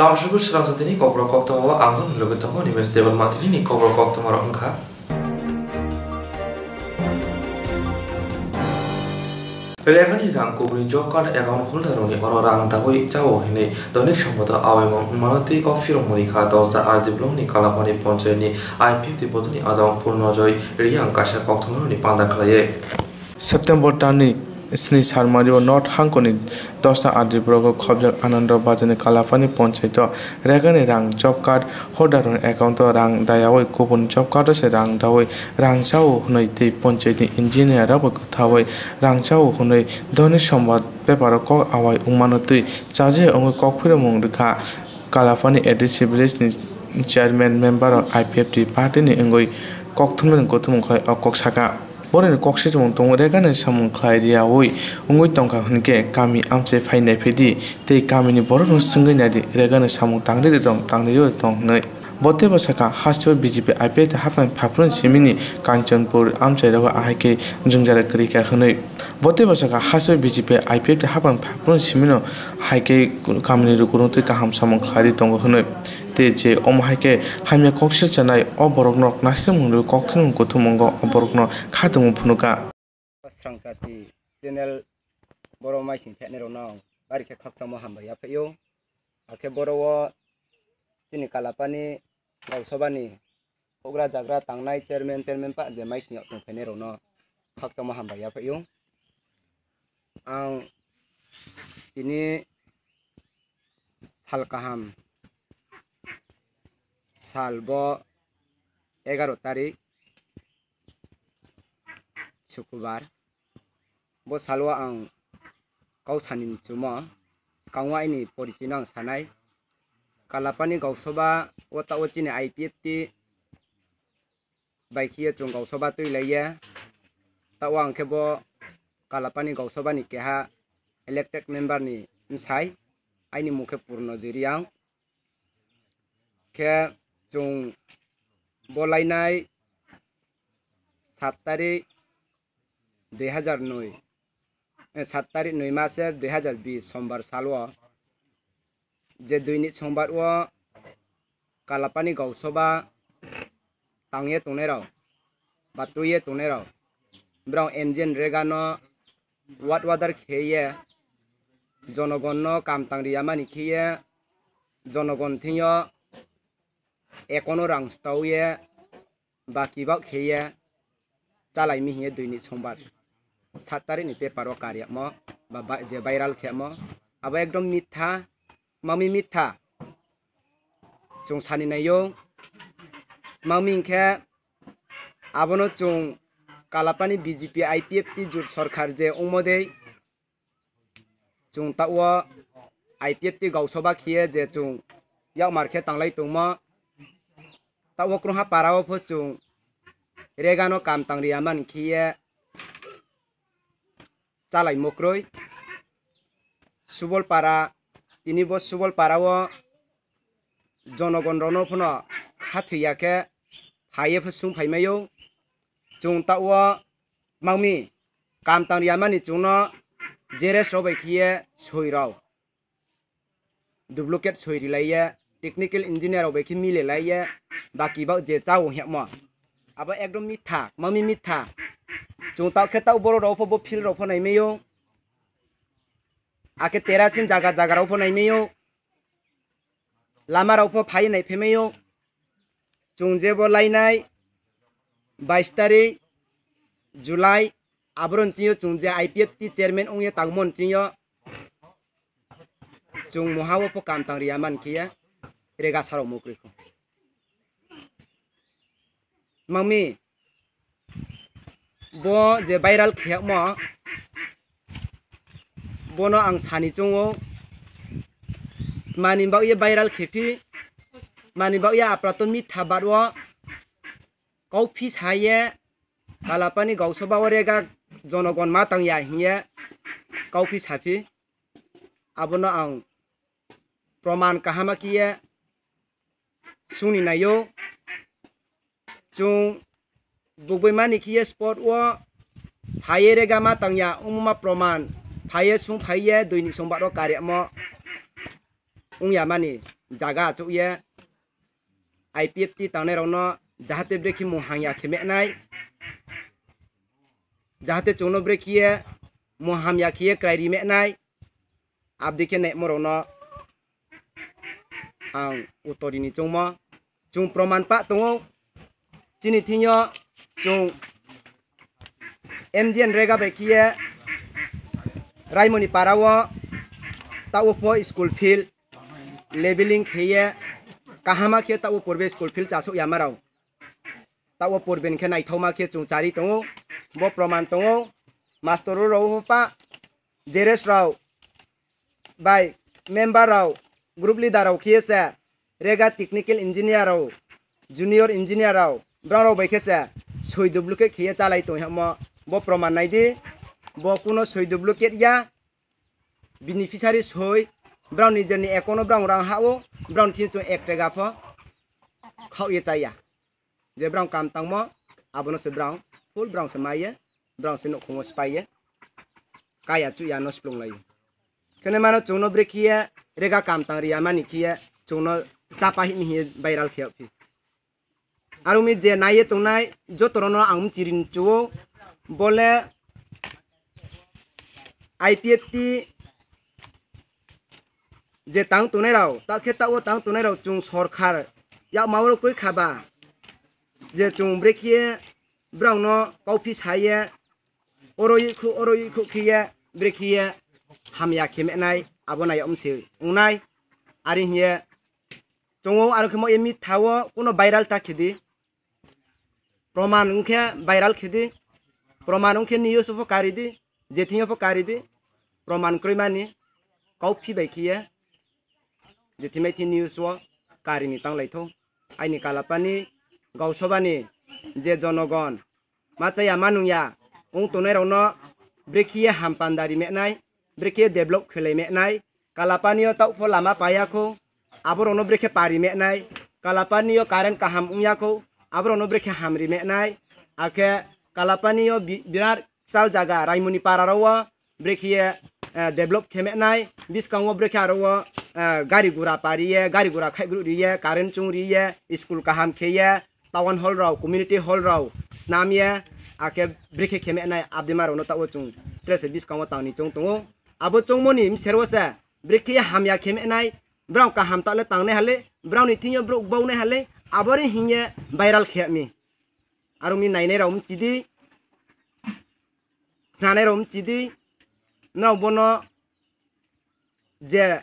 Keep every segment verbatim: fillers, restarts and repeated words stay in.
Tamsuku srang jatini kokborok koktwma o ang nokni logi tongo, Nimesh Debbarma. Tini ni kokborok koktwma rok wngkha: Rega ni rang kubuni job card account holder rokni oro rang dawi chao hinwi Doinik Sambad o awaimung wngmano tei kok phirokmung rikha. Dosda R D block ni Kalapani ponchayat ni I P F T bodolni adong Purnojoy Reang kaisa koktwma rokni panda khlaiwi. September talni sni salmari o North Hangkoni Dosda R D block o khobjak Anando Bazar ni Kalapani ponchayat o rega ni rang job card holder rokni account o rang dayawi kubun job card o se rang dawi rang chao hwnwi tei ponchayat ni engineer rok bo kwthawi rang chao hwnwi Doinik Sambad paper o kok awai wngmano twi chaji wngwi kok phiromung rwkha. Kalapani A D C village ni chairman member rok I P F T party ni wngwi kok thumnani kuthumung khlai o kok saka. Boroni kok sitimung tongo, rega ni samung khlai riyawi wngwi tongkha hwnkhe kami amchai phai naiphidi tei kamini borokno swngwi naidi, rega ni samung tangri rwrwng tangriwi tong hwnwi. Bo teibo sakha, hasteo B J P I P F T haphang phaphru simini Kanchanpur amchairogo ahai khe jwngjara kwrwi kha hwnwi. Bo teibo sakha, hasteo B J P I P F T haphang phaphru simino hai khe kamini rwkhuno twi kaham samung khlaiwi tongo hwnwi. Tei je omo hai khe hamya kok silchanai o borokno naisingmung rwwi kok thumung kuthumung o borokno khatungma phunukha. Srangchati channel borok maising phainairokno bari khe khakchangma hambai yaphaio. Hakhe borok o chini Kalapani Gausabani houhgra jagra tangnai chairman, chairman pa je maising tongphainairokno khakchangma hambai yaphaio. Ang tini sal kaham, sal bo egaro tarik, Sukubar. Bo salo ang kau sani muchumo, swkango aini porichino ang sanai. Kalapani Gausaba o ta o chini I P F T bai khiye chwng Gausaba twi laiya. Ta o ang khe bo Kalapani Gausabani keha elected member ni bwsai, aini mung khe Purno Jiriang. Khe chwng bo lainai sat tarik dui hazar noi, eh, sat tarik noi maser dui hazar bis sombar salo je Doinik Sambad o Kalapani Gausaba tangye tongnairok ba twiye tongnairok, borok N G N Rega no ward order kheye, jonogon no kam tang riyamani khiye, jonogon thwngyo ekono rang stauye ba kibak kheye chalaimi hiye Doinik Sambad sat tarik ni paper o karyamo ba, ba je viral khemo, abo ekdom mitha, mami mitha. Chwng sani naio, mami hinkhe abono chwng Kalapani B J P I P F T jut sorkar je wngmo dei, chwng ta o I P F T Gausaba khiye je chwng yakmar khe tanglai tongmo, ta o Krungha para o pho chwng Rega no kam tang riyamani khiye chalai mokroi. Subolpara, tini bo Subolpara o jonogon rokno phano kha thwiya khe phaiye pho sung phai maio. Chwng ta o mangmi kam tang riyamani chwngno J R S rok bai khiye soi rw duplicate soi rilaiye, technical engineer rok bai khe milelaiye, baki bak je chao hemo. Abo ekdom mitha, mami mitha. Chwng ta khe ta borok rok pho bo field rok pho nai maio. Akhe terracing jaga jaga rok pho nai maio. Lama rok pho phai nai phai maio. Chwng je bo lainai bais tarik July, aboroni twiyo chwng je I P F T chairman wngya tangmoni twiyo chwng moha o pho kam tang riya man khiya rega sarok mukrwi kho. Mangmi bo je viral kheyakmo, bono ang sani chongo, mani bagwi viral khephi, mani bagwi aprato mitha barwo, kauphi saye, Kalapani Gausaba o rega jonogon ma tangya hiye, kauphi saphi, abono ang proman kahama khiye sungni naio. Chwng bugwi mani khiye spot o phaiye rega ma tangya wngma proman phaiye sung phaiye dui ni chwng baro kariamo. wngya mani jaga achuk ye I P F T tangnai rokno jahate brekhe mung hamya khe menai, jahate chwngno brekhe ye mung hamya khe ye kwrai ri menai, abdi khe naimo rokno ang utori ni chungmo. Chwng proman pa tongo, chini thingyo chwng M G N rega bai khiye Raimoni para o ta o pho school field leveling khiye kahama khe ta o purbe school field chasuk yama rao ta o purben khe naithokma khe chwng chari tongo. Bo proman tongo, master rao pha J R S rao bai member rao, group leader rao khiye se rega technical engineer rao, junior engineer rao, brao rao bai khe se soi duplicate khiye chalai tong hamo. Bo proman nai di, bo kuno soi duplicate ya, beneficiary soi, brao ni jerni account o brao rang ha o, brao ni thing chwng ek tega pho khao ye chaya. Je brao kam tangmo, abono se brao full brao se maiye, brao se nukhungo spaiye, kaya chuya no splung lai. Kene mano chwngno brekhiye rega kam tang riya mani khiye chwngno chapa hini hiye viral khiya phi. Aro mi je naiye tongnai jotorono ang mchirin chuo, bole I P F T je tang tongnai rao, ta khe ta o tang tongnai rao chwng sorkar yak ma oro koi khaba, je chwng brekhiye brao no kauphi saye, oro ikhu, oro ikhu khiye, brekhiye hamya khe menai, abo nai omse wngnai, ari hiye chwng o aro khe mo emi tha o kuno viral ta khedi. Proman wngkhe viral khedi, proman wngkhe news pho karidi, jething pho karidi, proman kroimani kauphi bai khiye jethimai thi news o karini tang laitho. Aini Kalapani Gausobani je jonogon machaya manungya wng tongnai rokno brekhiye hampanda ri menai, brekhiye develop khelai menai, Kalapani o taupho lama paya kho, aborokno brekhe pari menai, Kalapani o current kaham wngya kho, aborokno brekhe hamri menai, akhe Kalapani o bi-, birat sal jaga Raimoni para rao brekhiye, eh, develop khe menai, biskango brekhe aro o, eh, gari gura pariye, gari gura khaigru riye, current chung riye, school kaham kheye, town hall rao, community hall rao snamye, akhe brekhe khe menai abdima rokno tao chung trese biskango tangni chung tongo. Abo chongmoni msero se brekhe hamya khe menai, brao kaham ta le tangnai hale, brao ni thingyo brok baunai hale, abori hingye viral khe mi. Aro mi nainai rao mchidi, khnanai rao mchidi, nrao bono je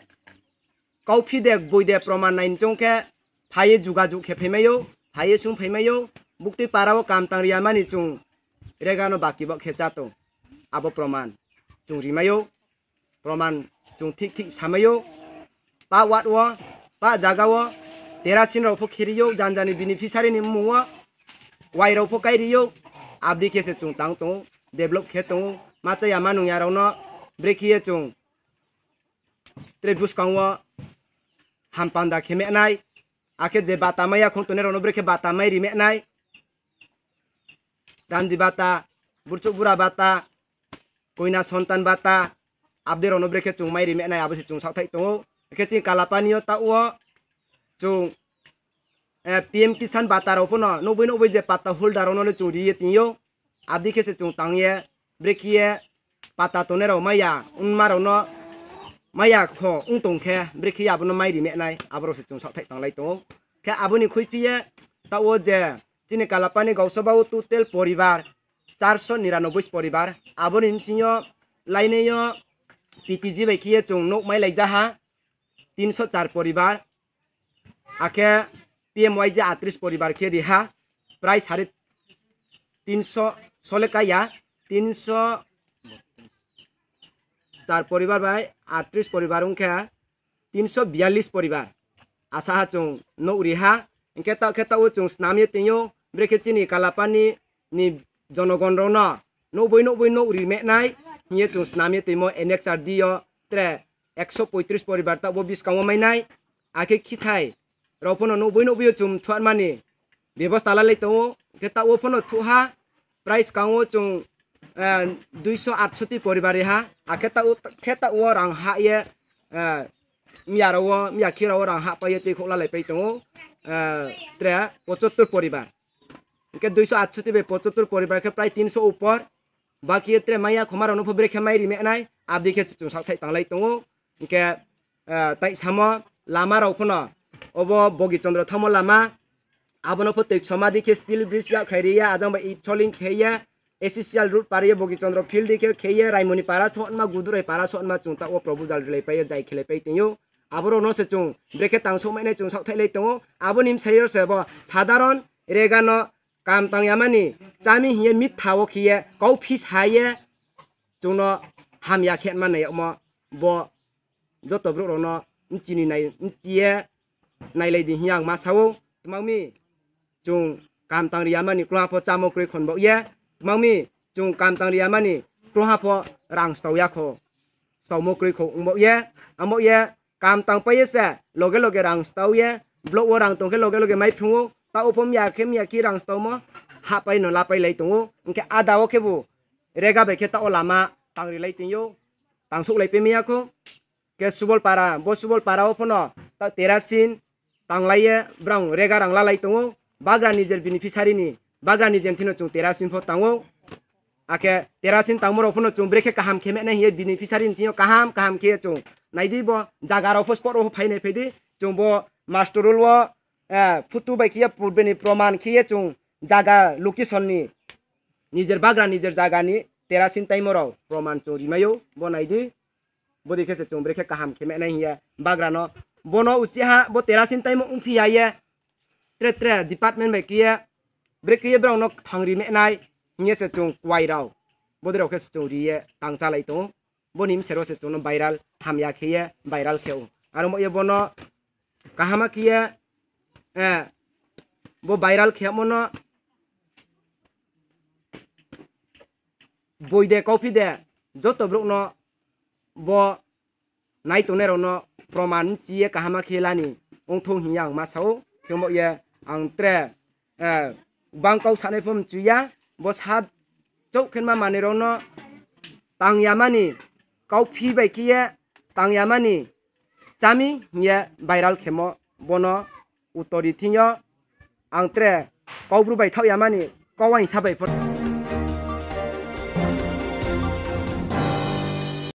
kauphi de boi de proman nai chong khe phaiye jugajuk khe phaimaio, phaiye sung phaimaio, buktui para o kam tang riya mani chung rega no baki bo khe chato, abo proman chung rimaio. Proman chung thik thik samaio. Pa ward o, pa jaga o, terasin rao pho khiriyo, janjani beneficiary ni mmung o, wai rao pho kairiyo, abdi khe se chung tang tongo, develop khe tongo, machaya manungya rao no brekhiye chung tre buskang o hampanda khe menai, akhe je bata maya khong tongnai rao no brekhe bata mai ri menai. Randi bata, burchuk bura bata, koina sontan bata, abde rokno brekhe chung mai ri menai abo se chung sakthai tongo. Khe chini Kalapani o ta o chung, eh, P M Kisan bata rok phano nukbui nukbui je patta holder rokno le chung riye tongyo. Abdi khe se chung tangye brekhiye pata tongnai rok maya wngma rokno maya kho wng tong khe brekhiye abono mai ri menai aborok se chung sakthai tanglai tongo. Khe aboni khuipiye ta o je chini Kalapani Gausoba o total poribar charso niranoboi poribar. Aboni bisingo lainai o P T G bai khiye chung nuk mai lai jaha tinso char poribar. Akhe P M Y G atris poribar khe riha prai sare tinso sole kaya tinso char poribar bai atris poribar wngkha tinso biyallis poribar. Asa ha chung nuk riha, hingkhe ta khe ta o chung snam ye tongyo, brekhe chini Kalapani ni jonogon rokno nukbui nukbui nuk ri menai hingye chung snam ye tongmo N X R D o tre ekso poitris poribar ta bo biskango mainai, akhe khithai rok phano nukbui nukbui o chung thuarmani bebosta lalai tongo, hingkhe ta o phano thuha. Price kango chung, eh, duiso atsoti poribar riha, akhe ta o, khe ta o rang ha ye, eh, miya rao, miya khe rao rang hah pai ye twi khok lalai pai tongo, eh, tre pochottor poribar. Hingke duiso atsoti bai pochottor poribar khe prai tinso upor. Baki tre maya khoma rao no pho brekhe mai ri me nai, abdi khe chwng sak thai tanglai tongo. Hingke, eh, tai samo lama rao phono obo Bogi Chandra thamo lama. Abono pho twi somadi khe steel bridge yak khai ri ya, ajang bai ip soling khe ya, A C C L road pari ya, Bogi Chandra field di khe khe ya, Raimoni para so ma, Gudurai para so ma, chwng ta o proposal rilai pai ya, jai khelai pai tengyo. Aborok no se chwng brekhe tang sok mai nai chwng sok thai lai tongo. Aboni bwsai yo se bo sadharon rega no kam tang ya mani chami hiye mitha o khiye kau phis haye chwng no hamya khe ma nai mo bo joto borok rok no mchini nai mchiye nailai di hiya ang ma sao. Twmang mi chwng kam tang ri ya mani kroha pho chamo kwrwi khon bo ye. Twmang mi chwng kam tang ri ya mani kroha pho rang stau ya kho. Stau mo kwrwi kho wng bo ye. Ang bo ye kam tang pai ye se loge loge rang stau ye. Block o rang tong khe loge loge mai phungo. Ta o pho miya khe miya khe rang stau mo ha pai no la pai lai tongo. Hingkhe ada o khe bo rega bai khe ta o lama tang ri lai tong yo. Tang sok lai pe miya kho. Ke Subol para, bo Subol para o phono ta terasin tanglaiye brang rega rang lalai tongo. Bagra nijer beneficiary ni, bagra nijer thino chwng terasin pho tango. Akhe terasin tangmo rok phono chwng brekhe kaham khe mene hiye beneficiary ni thino kaham kaham khe chwng naidi bo jaga rok pho spot rok pho phainai phaidi chwng bo master rule o, eh, photo bai khiye purbe ni proman khiye chwng jaga location ni nijer bagra nijer jaga ni terasin taimo rok proman chwng rimayo bo naidi. Bodi khe se chwng brekhe kaham khe menai hiya bagrano. Bono uchiha bo terasin taimo wngphi ya ye. Tre tre department bai kiye brekhe ye borokno thangri menai hiye se chwng kwai rao. Bodi rok khe se chwng riye tang chalai tongo. Boni msero se chwngno viral hamya khe ye viral khe o. Aro mo ye bono kahama khe ye, eh, bo viral khe mo no boi de, kauphi de, joto borokno bo nai tongnairokno proman chiye kahama khe lani wngthok hinya ang ma sao. Khe mo ye ang tre, eh, bang kau sanai pho mchuya, bo sa chouh khenma manwirokno tangyamani, kauphi bai khiye tangyamani chami hiye viral khemo bono uttori thingyo ang tre kaubru bai thaohyamani kau waisa bai pho.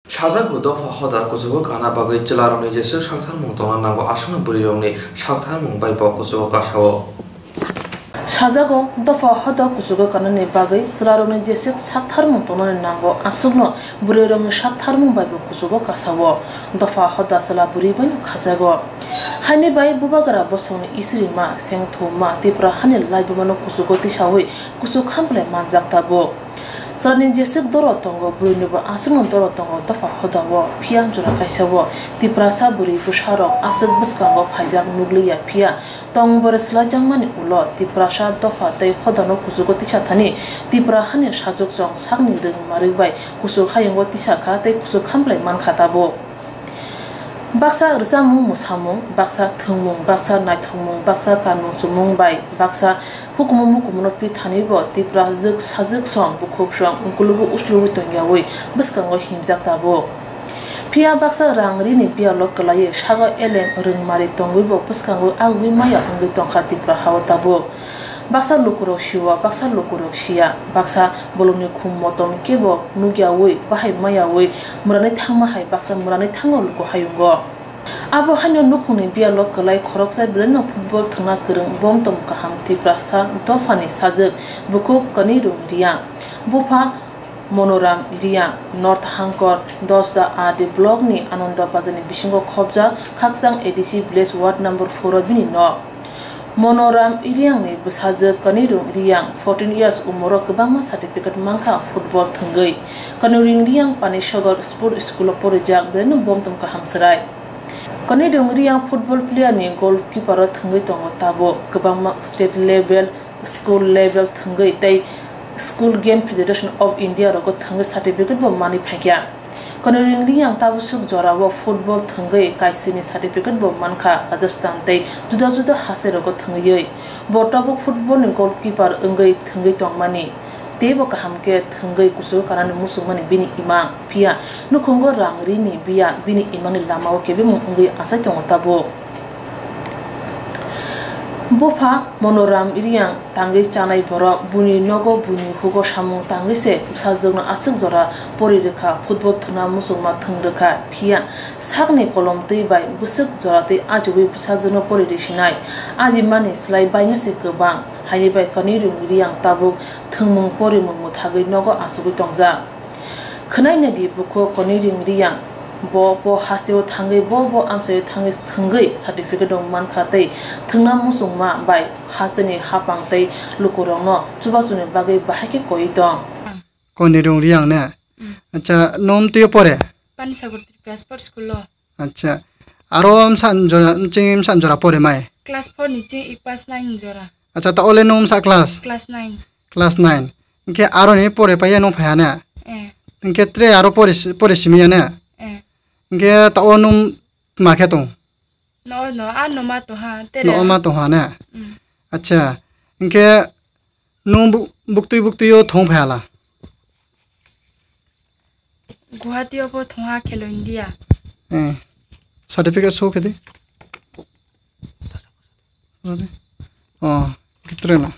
Sajak bo dopha hoda kuchugo kana bagwi chwlarokni jeswk saktharmung tongna nango, aswkno bwrwirokni saktharmung bai bo kuchugo kasao. Sajago dopha hoda kuchugo kanani bagwi chwlarokni jeswk saktharmung tongnani nango, aswkno bwrwirokni saktharmung bai bo kuchugo kasao. Dopha hoda chwla bwrwi baino khajago. Haini bai bubagra bosongni isirima, sengthoma, Tipra hani laibumano kuchugo tisawi kuchuk khamplai manjak tabuk. Chwlani jeswk doro tongo, bwrwinibo aswkno doro tongo dopha hodao, phiya jora kaisao Tiprasa bwrwi bwsarok aswk bwskango phaijak nukliya, phiya Tongbo rwchwlaijakmani ulo Tiprasa dopha tei hodano kuchugo tisathani Tipra hani sajwkchwng sakni rwngmarwi bai kuchuk hayungo tisakha tei kuchuk khamplai mankha tabuk. Baksa rwchapmung mwsamung, baksa thwngmung, baksa naithokmung, baksa kanmung chumung bai baksa hukumu mukumungno pithanibo Tipra jwk sajwkchwng bukhuksong ukulugwi uslubwi tongyawi bwskango himjak tabuk. Phiya baksa rang rini biyalo kwlaiwi sago elem rwngmari tongwibo bwskango agwi maya wngwi tongkha Tipra hao tabuk. Baksa lukurok sio, baksa lukurok sia, baksa bolongni khum motom kebo nukyawi bahai mayawi mwranwi thangma hai baksa mwranwi thango luku hayungo. Abo haino nukhungni biyalo kwlai khoroksa belaino football thwngna kwrwng bomtom kaham Tiprasa dophani sajwk bukhuk Kanirung Riyang, bupha Monoram Riyang, North Hangkor, Dosda R D block ni Ananda Bazar ni bisingo khobjak Khakchang A D C village ward number four o bini nok. Monoram Riyang ni bwsajwk Kanirung Riyang, fourteen years umoro kwbangma certificate mankha football thwngwi. Kanirung Riyang Panisagar Sport School o porijak, belaino bomtom kaham chwrai. Kanirung Riyang football player ni goalkeeper o thwngwi tongo tabuk, kwbangma state level, school level thwngwi tei School Game Federation of India rogo thwngwi certificate bo manwi phaikha. Kanirung Riyang tabuk swk jorao football thwngwi kaisini certificate bo mankha Rajasthan tei juda juda haste rogo thwngwi. Bo tabuk football ni goalkeeper wngwi thwngwi tongmani. Teibo kaham khe thwngwi kuchuk kanani muchungmani bini imang, phiya nukhungo rang rini biya bini imangni lamao kebengmung wngwi achai tongo tabuk. Bupha Monoram Riyang tangwi chanai borok, buini nogo buini hugo samung tangwi se bwsajwkno aswk jora pori rwkha, football thwngna muchungma thwng rwkha, phiya sakni kolom twi bai bwswk jora twi achugwi bwsajwkno pori rwsinai. Ajimani slai baima se kwbang, haini bai Kanirung Riyang tabuk thwngmung porimung mwthagwi nogo achugwi tongjak. Khwnai naidi bukhuk Kanirung Riyang, bo bo hasteo thangwi, bo bo amchaio thangwi thwngwi certificate rok mankha tei thwngna muchungma bai hasteni hapang tei lukurokno chubachuni bagwi bahai khe koi tong. Kanirung Riyang ne? Mm. Acha, nwng twiyo pore? Panisagar Tripura Sports School o. Acha. Aro msa jora, chini msa jora pore mai? Class four ni chini class nine jora. Acha, ta ole nwng msa class? Class nine. Class nine. Hwnkhe aro ni pore paiya nwng phaiya ne? Eh. Hwnkhe tre aro pore si-, pore simi ya ne? Eh. Hwnkhe ta o nwng ma khe tong? No, no, a no ma to ha, tere. No ma to ha ne? Mm. Acha. Hwnkhe nwng bu-, buktui buktui o thong phaiya la? Guwahati o pho thongha Khelo India. Eh. Certificate show khe di. Oh, kitrela.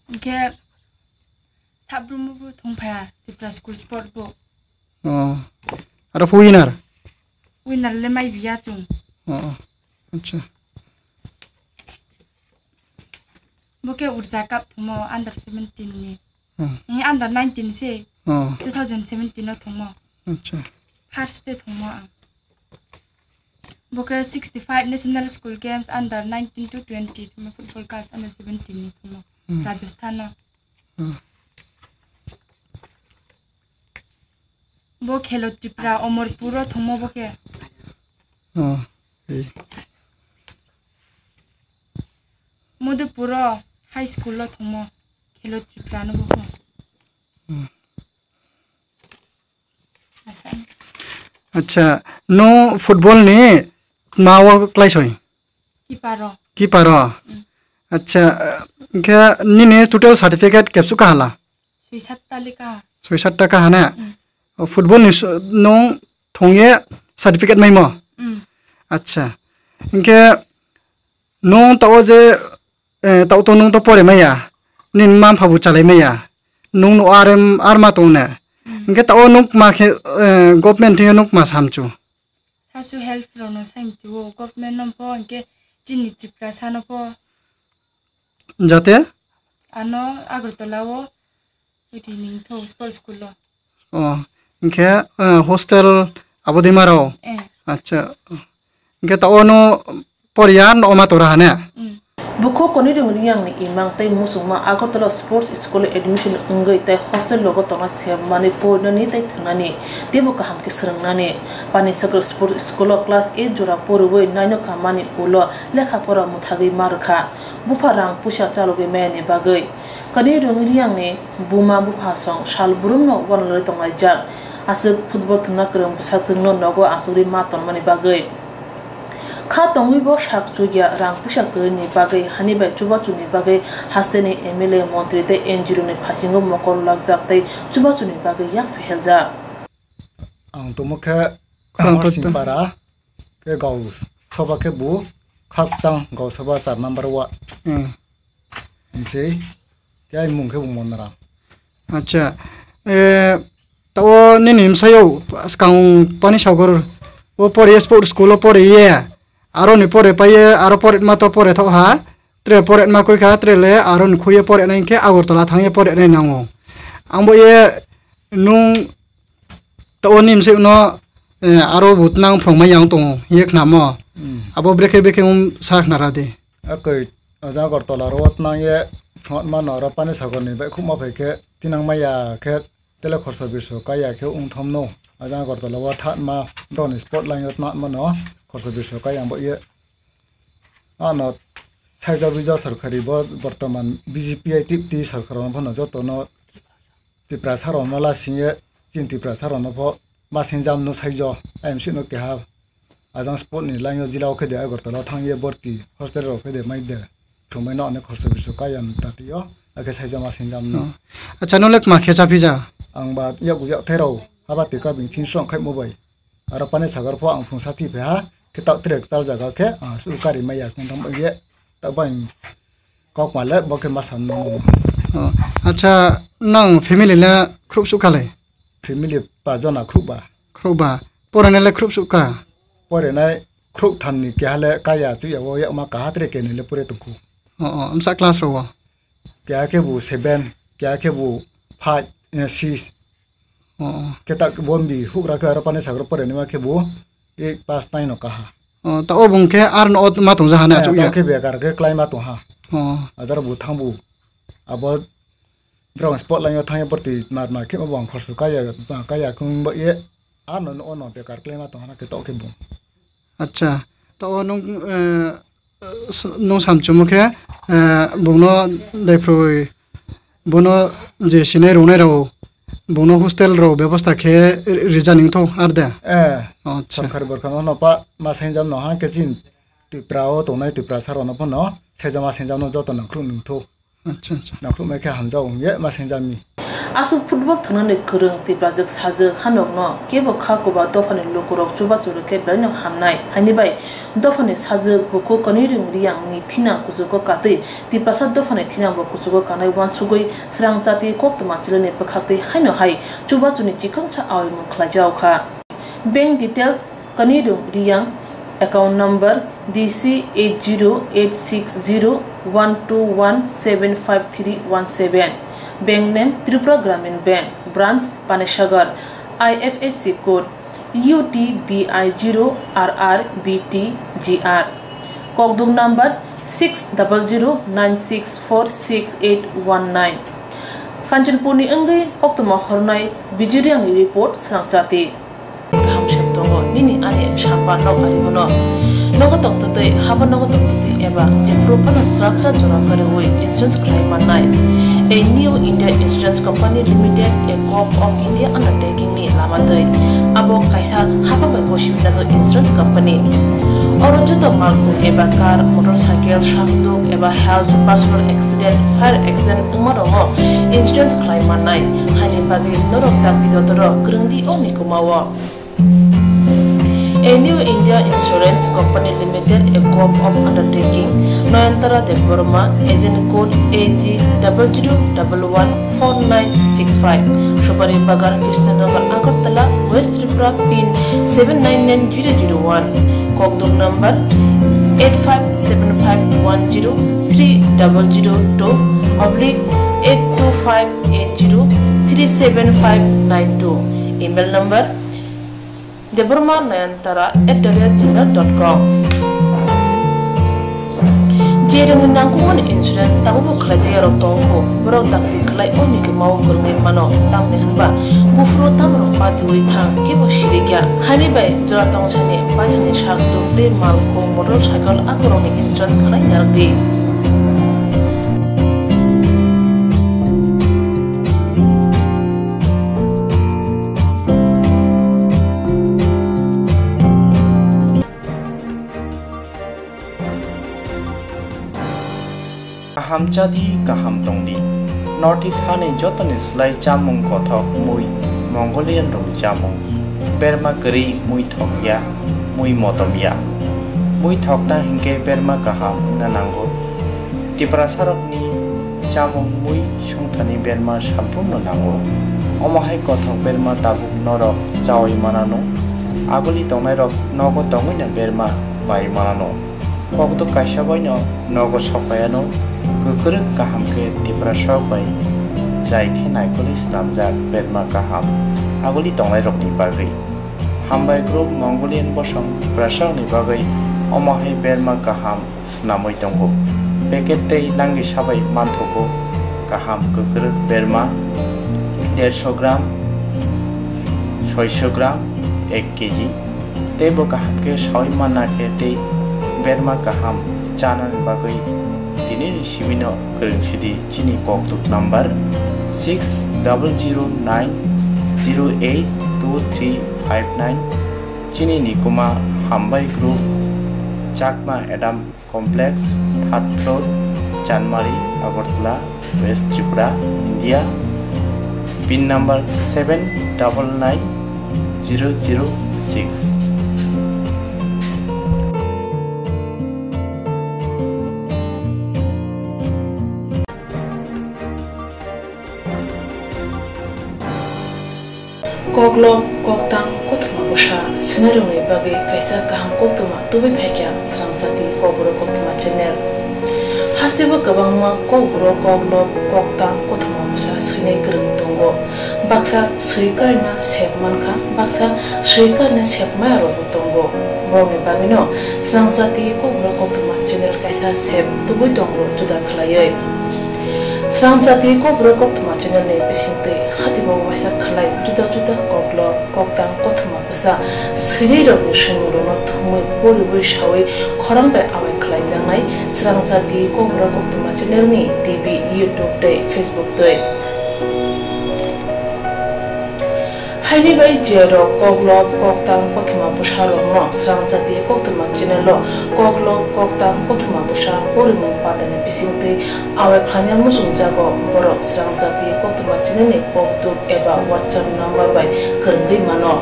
Hwnkhe Sabrumbo bo thong phaya Tripura School Sport bo. Oh. Aro pho winner? Winner le mai biya chung. Oh, oh. Acha. Bo khe Urja Cup thwngmo under seventeen ni. Hmm. Ni under nineteen se. Oh. Two thousand seventeen no thwngmo. Acha. First te thwngmo ang. Bo khe sixty-five National School Games under nineteen to twenty thwngmo, football girls under seventeen ni thwngmo. Hmm. Rajasthan no. Hmm. Bo Khelo Tripura Omorpur o thwngmo bo khe. Oh. Ei. Madhupur o high school o thwngmo, Khelo Tripura no bo khe. Hmm. Asa. Acha, no football ni ma o klai soi? Keeper o. Keeper o? Mm. Acha, hwnkhe nini total certificate kepsu kahala? Soi sat ta le kaha. Soi sat ta kaha ne? Mm. O, football ni s-, nwng thongye certificate maimo? Mm. Acha. Hwnkhe nwng ta o je, eh, ta o to nwng to pore maya. Nini mma mpha bo chalai maya. Nwng no arem arma tong ne. Mm. Hwnkhe ta o nwng ma khe, eh, government thwiyo nwng ma samchu. Sasu help rokno saimtio government no pho, hwnkhe chini Tripura sano pho. Jate? Ano Agartala o ri ning tho sports school o. Oh, hwnkhe, eh, hostel abo de maro? Eh. Acha. Hwnkhe ta ono poriya no oma tora hane? Mm. Bukhuk Kanirung Riyangni imang tei muchungma Agartala Sports School-o admission wngwi tei hostel logo tongna sebmani, porinani tei thwngnani teibo kaham khe swrwngnani. Panisagar Sports School-o class eight jora poriwi nine-o kamani ulo lekha pora mwthagwi ma rwkha, bupha rang puisa chalogwi mayani bagwi. Kanirung Riyangni buma bupha song sal brumno wanalwi tonglaijak, aswk football thwngna kwrwng bwsajwkno nogo achugwi ma tongmani bagwi. Kha tongwi bo sak chukya rang puisa kwrwini bagwi, hani bai chubachuni bagwi hasteni M L A, montri tei N G O ni phasingo mokol lakjak tei chubachuni bagwi yak phiheljak. Ang tongmo khe Khorang Amar Sing Para, khe Gau Sabha khe bo Khakchang Gau Sabha char number wa. Hmm. Hinsei, khe ani mung khe bo Monarang. Acha, eh, tao nini msayou, skang Panisagar, o pore ye sport school o pore ye, aro ni pore paye, aro pore ma to pore thok ha, tre pore ma koi kha, tre le aro ni khuye pore nai khe Agartala thang ye pore nai nango. Ang bo ye nung tao ni msayou no, eh, aro bo tnang phrong ma yang tongo, ye khnamo. Hmm. Abo brekhe brekhe um sa khnara di. Akoi, o jaga Agartala ro tnang ye, thot mano aro Panisagar ni bai khukma phai khe, tinang maya khe, tele khorsa birso kaya khe ung thom no. O jaga Agartala o tha ma, droni sport line o tnat mano, khorsa birso kaya bo ye. Ano, saija bija sarkari bo, bortoman B J P I T T sarkar o phano joto no, Tiprasa rok no lasing ye, chini Tiprasa rok no pho, masing jam no saijo, M C no keha, ajang sport ni line o jila o khe de Agartala o thang ye borti, hostel rok khe de mai de, thumai no onek khorsa birso kaya ni tati o, Ake saijama sinjam no. Oh. Acha, nole kma khe cha phija? Ang ba yak yak therao, haba tika bing thin song khai mo bai. Aro pani sagar pho ang phung sati phe ha, khe tak trek tal jaga khe, ah, su kari maya khe tam ye, tak bai kok male bo khe masam no. Oh. Acha, nang family le khrup su kale? Family pa jona khrup ba. Khrup ba. Pore nele khrup su ka? Pore nai khrup thamni keha le kaya chu ya wo yak ma kaha tre kenui le pore tongkhu. Oh, oh, amsa class ro wo? Keha khe bo seven, keha khe bo five, eh, six. Oh, oh. Khe tak bombi hukra khe aro pani sagro pore nima khe bo eight, pass, nine no kaha. Oh, ta o bung khe ar no ot ma tong ja hane. Eh, achuk ya. Khe bekar khe klai ma tong ha. Oh. Adar bo thang bo. Abo ground spot lain o thang ya porti mar mar khe bo ang khorsu kaya, kaya kung ba ye. Ar no, no, no, bekar klai ma tong hana khe tok khe bo. Acha, to o nung, eh, s-, nung samchumo khe, eh, bungno daiphroi, bono je sinai rwnai rao, bungno hostel rao bebosta khe ri-, rija ning tho ar de? Eh, acha. Sorkari borkha no, no pa ma sainjam no ha khe chin Tripura o tongnai Tripura sar no phano saijama sainjam no joto nang khruh ning tho. Acha, acha. Nakhruhmai khe hamjao hwnkhe ma saingjami. Aswk football thwngnani kwrwng Tiprajwk sajwk hanokno kebo kha kwba dophani lukurok chubachu rwkhe belaino hamnai. Haini bai dophani sajwk bukhuk Kanirung Riyangni thinang kuchugo katwi Tiprasa dophani thinangbo kuchugo kanai uansugwi swrangchati koktwma chwlwini bwkhaktwi haino hai chubachuni chikongsa aoimung khlaijao kha. Bank details, Kanirung Riyang, account number D C eight zero eight six zero one two one seven five three one seven, bank name Tripura Gramin Bank, branch Panisagar, I F S C code U T B I zero R R B T G R, kokduk number six double zero nine six four six eight one nine. Kanchanpurni wngwi koktwma hornai Bijiriyangni report swnamchati. Kaham sep tongo nini ani samba nok ari bono. Nogo tongtwtwi, habo nogo tongtwtwi eba jephuru phano srapsa jora kwrwi insurance khlai mannai. A New India Insurance Company Limited, a Gov of India undertaking ni lama twi. Abo kaisa hapang bai gosi wngjak insurance company. Oro joto malkhung eba car, motorcycle, sakduk eba health, personal accident, fire accident wngma rokno insurance khlai mannai. Haini bagwi norok dakti dotoro kwrwng di o mikuma o. A New India Insurance Company Limited, a Gov of Undertaking, Nayantara Debbarma, agent code A G double zero double one four nine six five, Subari Bagan, Krishnanagar, Agartala, West Tripura, pin seven nine nine zero zero one, kokduk number eight five seven five one zero three double zero two oblique eight two five eight zero three seven five nine two, email number Debbarma Nayantara at the rate gmail dot com. Jerwngni nangkukmani insurance tabukbo khlaijak yarok tongo, borok dakti khlai o mikuma o kwrwngwi mano, tamni hwnba buphuru tamrok patiwi thang kebo sirikya. Haini bai jora tongsani paithakni sakduk tei malkhung motorcycle akorokni insurance khlai narwkdi. Kaham chadi, kaham tongdi. North East hani jotoni slai chamung kothok mui Mongolian rokni chamung. Berma kwrwi mui thokya, mui motomya. Mui thokna hinkhe berma kaham wngna nango. Tiprasarokni chamung mui sungthani berma samphurno nango. Omo hai kothok berma tabuk norok chaui manano. Aguli tongnairok nogo tongwino berma bai manano. Kokduk kaisa baino nogo sokpaiano kwkrwk kaham khe Tiprasarok bai jai khe naikolwi snamjak berma kaham aguli tongnairokni bagwi. Hambai group Mongolian bosong Tiprasarokni bagwi omo hai berma kaham snamwi tongo. Packet tei langwi sabai manthogo kaham kwkrwk berma dersho gram, soisho gram, ek kg. Tei bo kaham khe saui manna khe tei berma kaham chanani bagwi tini ni simino kwrwng sidi chini kokduk number six double zero nine zero eight two three five nine. Chini nikuma Hambai Group, Chakma Adam Complex, third floor, Chanmari, Agartala, West Tripura, India, pin number seven double nine zero zero six. Koklop, koktang, kothoma bwsa swinairokni bagwi kaisa kaham koktwma tubui phaikha Srangchati Kokborok Koktwma channel. Hasteo kwbangma kokborok koklop, koktang, kothoma bwsa swinai kwrwng tongo. Baksa swi karina sep mankha, baksa swi karina sep maya rokbo tongo. Borokni bagwino Srangchati Kokborok Koktwma channel kaisa sep tubui tongo juda khwlaiwi. Srangchati Kokborok Koktwma channel ni bisingtwi hatibo waisa khwlai juda juda koklop, koktang, kothoma bwsa swinai rokni swimungrokno thumwi poriwi sawi khorang bai awai khwlaijaknai Srangchati Kokborok Koktwma channel ni T V, YouTube tei Facebook twi. Haini bai je rok koklop, koktang, kothoma bwsa rokno Srangchati Koktwma channel o koklop, koktang, kothoma bwsa porimung pandani bisingtwi awai khlaina muchungjago, borok Srangchati Koktwma channel ni kokduk eba WhatsApp number bai kwrwngwi mano.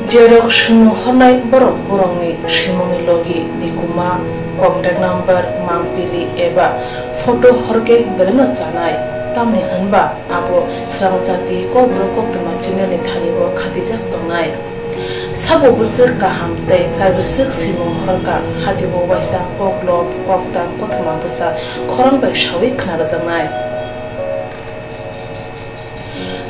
Je rok swimung hornai borok borokni swimungni logi, nikuma, contact number, mangpili eba photo horkhe belaino chanai, tamni hwnba abo Srangchati Kokborok Koktwma channel ni thani o khatijak tongnai. Sabo bwswk kaham tei kaibwswk swimung horkha, hatibo waisa koklop, koktang, kothoma bwsa khorang bai sawi khna rwjaknai.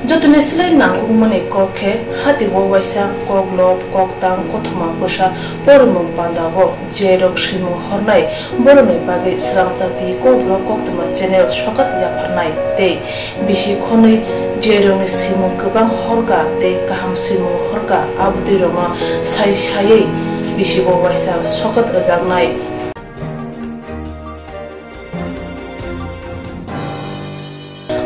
Jotoni slai nangkukmani kok khe, hatibo waisa koklop, koktang, kothoma bwsa porimung pandao je rok swimung hornai borokni bagwi Srangchati Kokborok Koktwma channel sokat yapharnai tei bisi khonwi je rokni swimung kwbang horkha tei kaham swimung horkha, abotwi rokno sai saiwi bisibo waisa sokat rwjaknai.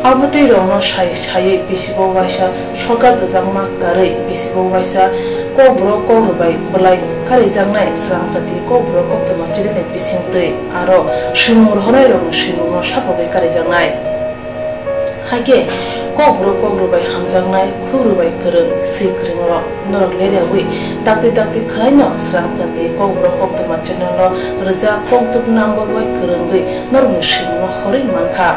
Abotwi rokno sai saiwi bisibo waisa sokat rwjakma karwi bisibo waisa kokborok kokrwbai bwlai karijaknai Srangchati Kokborok Koktwma channel ni bisingtwi aro swimung rohornai rokni swimungno sapogwi karijaknai. Hakhe kokborok kokrwbai hamjaknai, khurwbai kwrwng, swi kwrwng rok norok leriawi dakti dakti khwlaino Srangchati Kokborok Koktwma channel o rwjak kokduk number bai kwrwngwi norokni swimungno horwi mankha.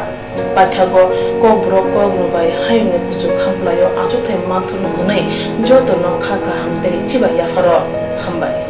Paithago kokborok kokrwbai hayungni kuchuk khamplaio achukthai manthurno hwnwi jotono kha kaham tei chibai yapharo. Hambai.